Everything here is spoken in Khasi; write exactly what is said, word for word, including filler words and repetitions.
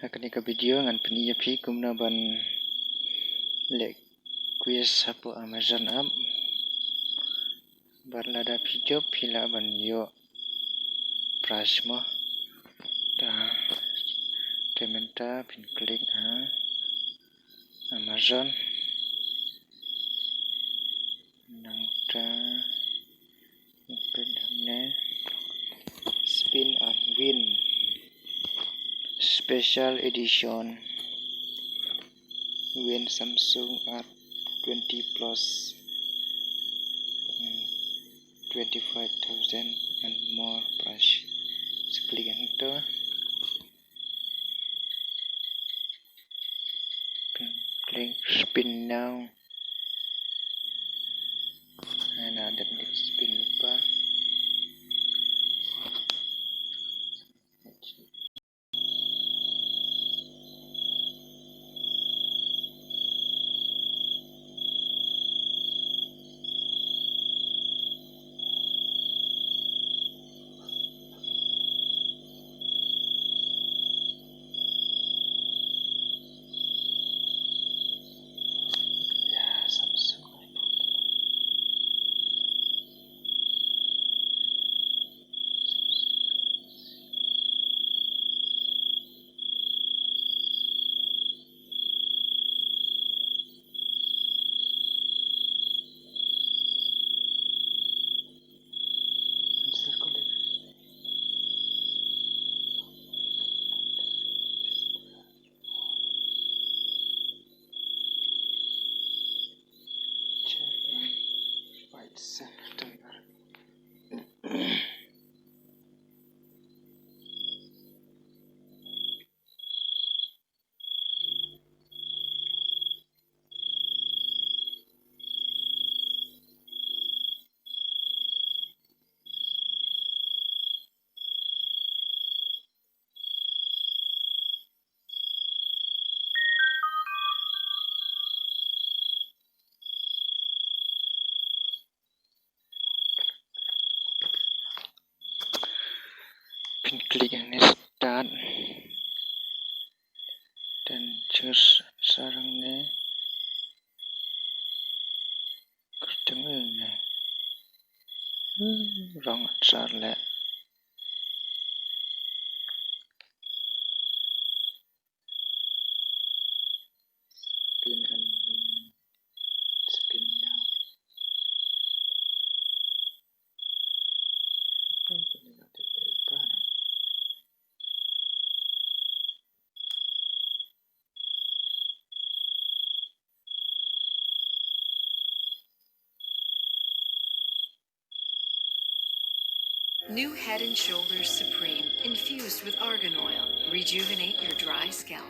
Ha kane ka video ngan pyni ïa phi kumno ban leh quiz hapoh Amazon app. Bad lada phi jop phi lah ban ïoh prize mo. Ta, te mynta phin klik ha Amazon. Nangta phin klik hangne, spin and win special edition. Win Samsung Art twenty plus, mm, twenty-five thousand and more prize. Sa klik hangto. Klik spin now. Hana dep spin lypa. Phin klik hangne start. Then choose answer hangne. Kyrteng hangne. Wrong answer leh. Spin and win. Spin now. New Head and Shoulders Supreme, infused with argan oil. Rejuvenate your dry scalp.